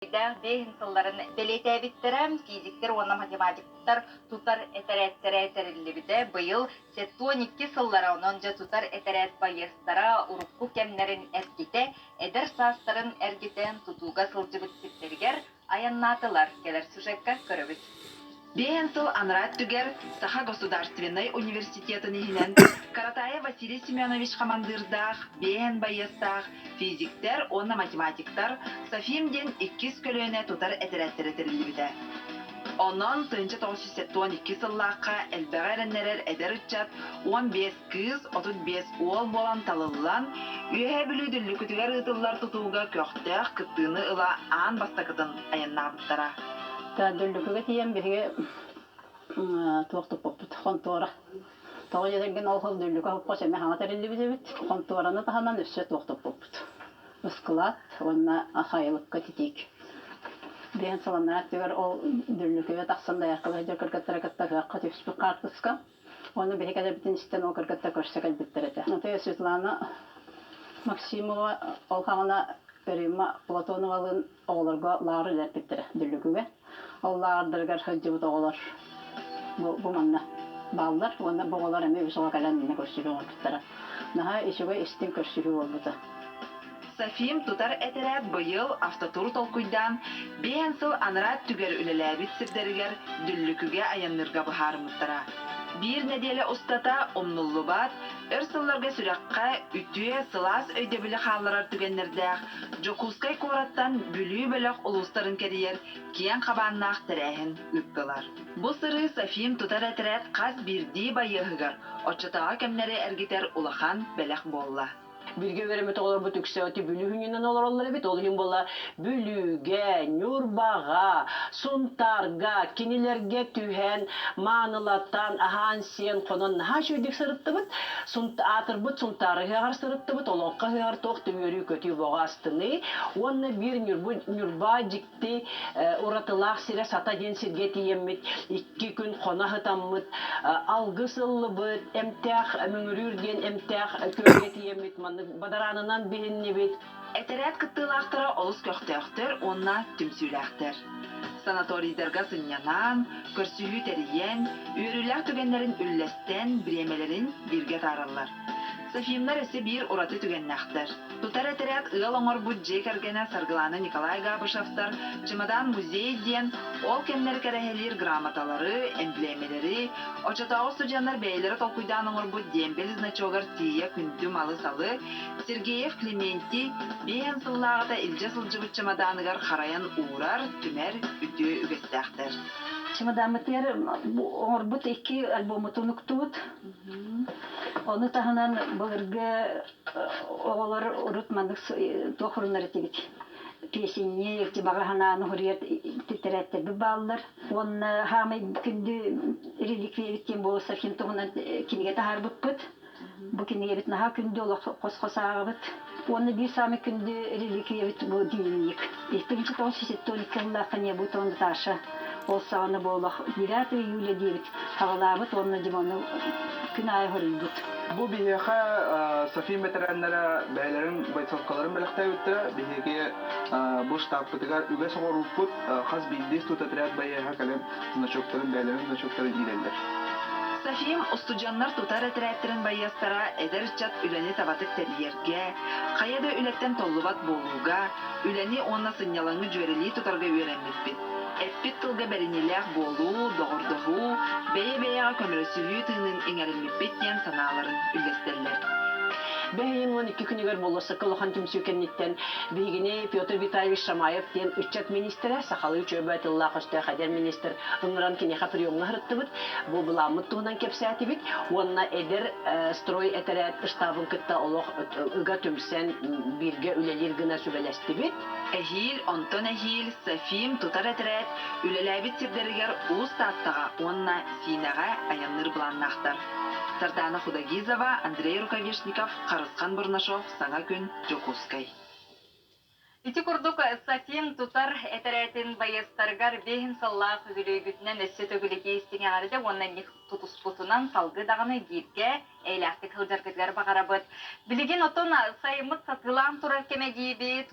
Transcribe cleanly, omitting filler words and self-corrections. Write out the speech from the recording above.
Биэһин сылларын бэлиэтээбиттэрэ, физиктэр уонна математиктар тутар этэрээттэрэ тэриллибитэ. Быйыл 72 сыллара, онон дьэ тутар этэрээт байыастара урукку кэмнэрин эргитэ, эдэр саастарын эргитэн тутууга сылдьыбыт сирдэригэр айаннаатылар. Кэлэр сюжекка көрөбүт. Биэһэн сыл анараа өттүгэр Саха государственнай университетын иһинэн Каратаев Василий Семенович хамандыырдаах биэһэн байыастаах физиктэр уонна математиктар СОФИМ диэн иккис көлүөнэ тутар этэрээттэрэ тэриллибитэ. Онон 1972 сыллаахха элбэҕи эрэннэрэр эдэр ыччат 15 кыыс, 35 уол буолан талыллан, Үөһээ Бүлүү Дүллүкүтүгэр ыытыллар тутууга көхтөөх кыттыыны ыла аан бастакытын айаннаабыттара. Дүллүкүгэ тиийэн биһиги туох туппуппут хонтуора. Тоҕо диэтэргин ол сыл Дүллүкү хос эмэ хаҥа тэриллибит эбит. Хонтуораны таһынан өссө туох туппуппут. Ыскылаат уонна сайылыкка титиик. Биэһин сыланнара өттүгэр ол Дүллүкүгэ тахсан дайаркалыы сылдьар кыргыттары кытта ыһыахха түспүт хаартыска. Уонна биһиги кэлэрбитин истэн ол кыргыттар көрсө кэлбиттэр этэ. Наталья Светлана Максимова ол хаҕына Римма Платоновалыын оҕолорго лааҕыр үлэлэппиттэрэ Дүллүкүгэ. Ол лааҕырдарыгар сылдьыбыт оҕолор бу, бу манна бааллар уонна бу оҕолор эмиэ үс оҕо кэлэн манна көрсүһүү оҥорбуттара. Наһаа үчүгэй истиҥ көрсүһүү буолбута. Софим тутар этэрээт быйыл автотур толкуйдаан, биэһэн сыл анараа өттүгэр үлэлээбит сирдэригэр Дүллүкүгэ айанныырга быһаарыммыттара. Биир нэдиэлэ устата умнуллубат, өр сылларга сүрэххэ үтүө, сылаас өйдөбүлү хаалларар түгэннэрдээх Дьокуускай куораттан Бүлүү бөлөх улуустарын кэрийэр киэҥ хабааннаах тэрээһин ыыттылар. Бу сырыы Софим тутар этэрээт хас биирдии байыаһыгар оччотооҕу кэмнэри эргитэр улахан бэлэх буолла. Бииргэ үөрэммит оҕолорбут үксэ ити Бүлүү хүнүнэн олороллор эбит. Ол иһин буолла Бүлүүгэ, Ньурбаҕа, Сунтаарга кинилэргэ түһэн, маанылатан, аһаан-сиэн, хонон наһаа үчүгэйдик сырыттыбыт. Аатырбыт Сунтаар ыһыаҕар сырыттыбыт, Олоҥхо ыһыаҕар туох да үөрүү-көтүү боҕо астыныы. Уонна биир Ньурба дьикти уратылаах сирэ Сата диэн сиргэ тиийэммит, икки күн хоно сытаммыт, алгыс ыллыбыт, эмтээх Мөҥүрүүр диэн эмтээх күөлгэ тиийэммит, маннык бадараанынан биһиннибит. Этэрээт кыттыылаахтара олус көхтөөхтөр уонна түмсүүлээхтэр. Санаторийдарга сынньанан, көрсүһүү тэрийэн, үөрүүлээх түгэннэрин үллэстэн, бириэмэлэрин бииргэ атаараллар. Софимнар өссө биир ураты түгэннээхтэр. Тутар этэрээт ыал оҥорбут дьиэ кэргэнэ Саргылаана Николай Габышевтар «Чемодан музей» диэн ол кэмнэри кэрэһэлиир грамоталары, эмблемэлэри, оччотооҕу студеннар бэйэлэрэ толкуйдаан оҥорбут дембель значогар тиийэ күндү малы-салы Сергеев Климентий биэһэн сыллааҕыта илдьэ сылдьыбыт чемоданыгар харайан уурар, түмэр үтүө үгэстээхтэр. Чемодаммытыгар оҥорбут икки альбоммутун уктубут. Ону таһынан былыргы оҕолор урут маннык туох хуруннар этибит песенник, баҕа санааны суруйар тэтэрээттэрбит бааллар. Уонна хаамай күндү реликвиябит диэн буолар Софин туһунан кинигэ таһаарбыппыт. Бу кинигэбит наһаа күндү олох хос-хос ааҕабыт. Уонна биир саамай күндү реликвиябит бу дневник. 1972 сыллаахха Небутова Наташа ол саҕана буолах 9 июля диэбит хаҕалаабыт уонна Димону күн аайы хоруйбут. Бу биһиэхэ София бэтэрээннэрэ бэйэлэрин бойцовкаларын бэлэхтээбиттэрэ. Биһиги бу штабпытыгар үгэс оҥорууппут хас биирдии студотряд байыаһа кэлэн значоктарын бэйэлэрин значоктарын иилэллэр. Софим устудьуоннар тутар этэрээттэрин байыастара эдэр ыччат үлэни табатык тэрийэргэ, хайа да үлэттэн толлубат буолууга, үлэни уонна сынньалаҥы дьүөрэлии тутарга үөрэммиппит. Эппит тылга бэриниилээх буолуу, доҕордоһуу, бэйэ-бэйэҕэ көмөлөсүһүү тыынын иҥэриммиппит диэн санааларын үллэстэллэр. Бэһиин 12 күнүгэр болуоссакка улахан түмсүү кэнниттэн биһигини Петр Витальевич Шамаев диэн ыччат министрэ, сахалыы үчүгэйбэ тыллаах-өстөөх эдэр министр ыҥыран киниэхэ приемҥа сырыттыбыт. Бу былааммыт туһунан кэпсээтибит уонна эдэр строй этэрээт штабын кытта олох ыга түмсэн бииргэ үлэлиир гына сүбэлэстибит. Эһиил, онтон эһиил Софим тутар этэрээт үлэлээбит сирдэригэр Уус Тааттаҕа уонна Сиинэҕэ айанныыр былааннаахтар. Сардаана Худогизова, Андрей Рукавишников, Харысхан Бурнашов, Саҥа күн, Дьокуускай. Ити курдук Сафин тутар этэрээтин байыастарыгар биэһин сыллаах үбүлүөйгүтүнэн өссө төгүл итии истиҥ эҕэрдэ уонна инник тутуспутунан салгыы даҕаны бииргэ эйэлээхтик сылдьаргытыгар баҕарабыт. Билигин отон сайыммыт сатыылаан турар кэмэ диибит.